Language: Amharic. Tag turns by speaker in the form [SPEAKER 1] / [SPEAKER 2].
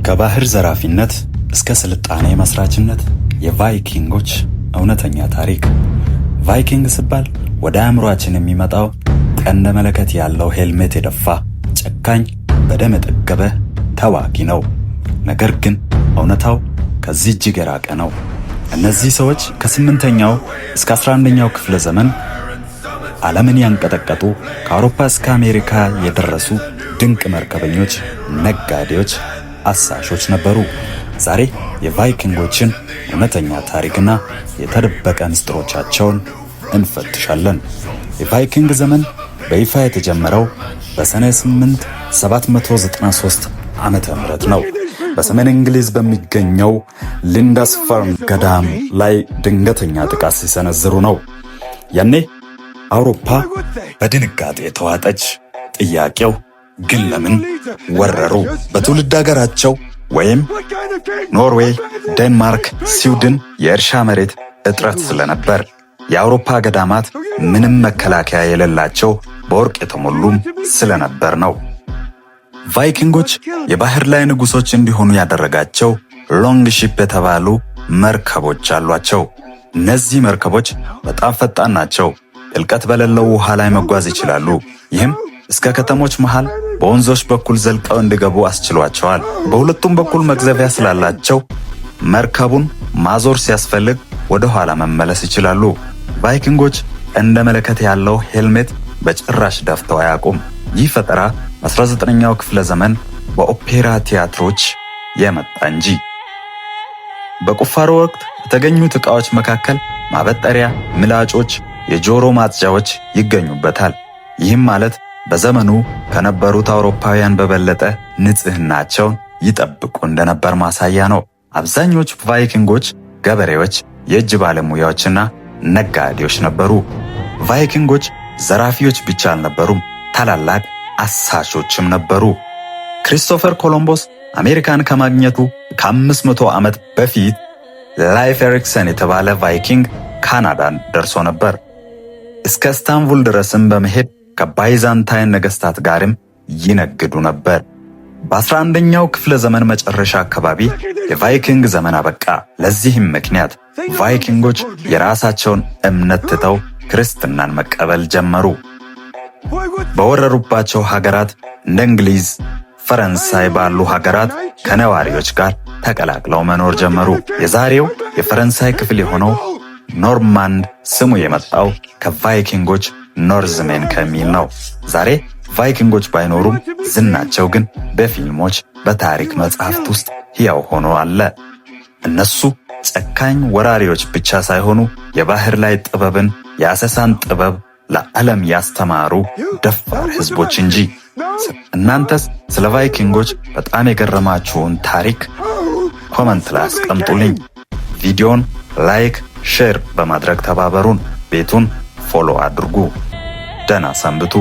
[SPEAKER 1] ከባህር ዘራፊነት እስከ ስልጣኔ መስራችነት የቫይኪንጎች እውነተኛ ታሪክ። ቫይኪንግ ሲባል ወደ አእምሯችን የሚመጣው ቀንደ መለከት ያለው ሄልሜት የደፋ ጨካኝ፣ በደም የጠገበ ተዋጊ ነው። ነገር ግን እውነታው ከዚህ እጅግ የራቀ ነው። እነዚህ ሰዎች ከ8ኛው እስከ 11ኛው ክፍለ ዘመን ዓለምን ያንቀጠቀጡ፣ ከአውሮፓ እስከ አሜሪካ የደረሱ ድንቅ መርከበኞች፣ ነጋዴዎች፣ አሳሾች ነበሩ። ዛሬ የቫይኪንጎችን እውነተኛ ታሪክና የተደበቀ ምስጢሮቻቸውን እንፈትሻለን። የቫይኪንግ ዘመን በይፋ የተጀመረው በሰኔ 8 793 ዓመተ ምህረት ነው። በሰሜን እንግሊዝ በሚገኘው ሊንደስፈርን ገዳም ላይ ድንገተኛ ጥቃት ሲሰነዝሩ ነው። ያኔ አውሮፓ በድንጋጤ ተዋጠች። ጥያቄው ግን ለምን ወረሩ? በትውልድ ሀገራቸው ወይም ኖርዌይ፣ ዴንማርክ፣ ስዊድን የእርሻ መሬት እጥረት ስለነበር፣ የአውሮፓ ገዳማት ምንም መከላከያ የሌላቸው በወርቅ የተሞሉም ስለነበር ነው። ቫይኪንጎች የባህር ላይ ንጉሶች እንዲሆኑ ያደረጋቸው longship የተባሉ መርከቦች አሏቸው። እነዚህ መርከቦች በጣም ፈጣን ናቸው። ጥልቀት በሌለው ውሃ ላይ መጓዝ ይችላሉ። ይህም እስከ ከተሞች መሃል በወንዞች በኩል ዘልቀው እንዲገቡ አስችሏቸዋል። በሁለቱም በኩል መቅዘፊያ ስላላቸው መርከቡን ማዞር ሲያስፈልግ ወደ ኋላ መመለስ ይችላሉ። ቫይኪንጎች ቀንደ መለከት ያለው ሄልሜት በጭራሽ ደፍተው አያውቁም። ይህ ፈጠራ በ19ኛው ክፍለ ዘመን በኦፔራ ቲያትሮች የመጣ እንጂ። በቁፋሮ ወቅት ከተገኙት ዕቃዎች መካከል ማበጠሪያ፣ ምላጮች፣ የጆሮ ማጽጃዎች ይገኙበታል። ይህም ማለት በዘመኑ ከነበሩት አውሮፓውያን በበለጠ ንጽህናቸውን ይጠብቁ እንደነበር ማሳያ ነው። አብዛኞቹ ቫይኪንጎች ገበሬዎች፣ የእጅ ባለሙያዎችና ነጋዴዎች ነበሩ። ቫይኪንጎች ዘራፊዎች ብቻ አልነበሩም፣ ታላላቅ አሳሾችም ነበሩ። ክሪስቶፈር ኮሎምቦስ አሜሪካን ከማግኘቱ ከ500 ዓመት በፊት ላይፍ ኤሪክሰን የተባለ ቫይኪንግ ካናዳን ደርሶ ነበር። እስከ እስታንቡል ድረስም በመሄድ ከባይዛንታይን ነገስታት ጋርም ይነግዱ ነበር። በ11ኛው ክፍለ ዘመን መጨረሻ አካባቢ የቫይኪንግ ዘመን አበቃ። ለዚህም ምክንያት ቫይኪንጎች የራሳቸውን እምነት ትተው ክርስትናን መቀበል ጀመሩ። በወረሩባቸው ሀገራት እንደ እንግሊዝ፣ ፈረንሳይ ባሉ ሀገራት ከነዋሪዎች ጋር ተቀላቅለው መኖር ጀመሩ። የዛሬው የፈረንሳይ ክፍል የሆነው ኖርማንድ ስሙ የመጣው ከቫይኪንጎች Norsemen ከሚል ነው። ዛሬ ቫይኪንጎች ባይኖሩም ዝናቸው ግን በፊልሞች፣ በታሪክ መጽሐፍት ውስጥ ሕያው ሆኖ አለ። እነሱ ጨካኝ ወራሪዎች ብቻ ሳይሆኑ የባህር ላይ ጥበብን፣ የአሰሳን ጥበብ ለዓለም ያስተማሩ ደፋር ሕዝቦች እንጂ። እናንተስ ስለ ቫይኪንጎች በጣም የገረማችሁን ታሪክ comment ላይ አስቀምጡልኝ። ቪዲዮን like፣ share በማድረግ ተባበሩን። ቤቱን follow አድርጉ። ደህና ሰንብቱ።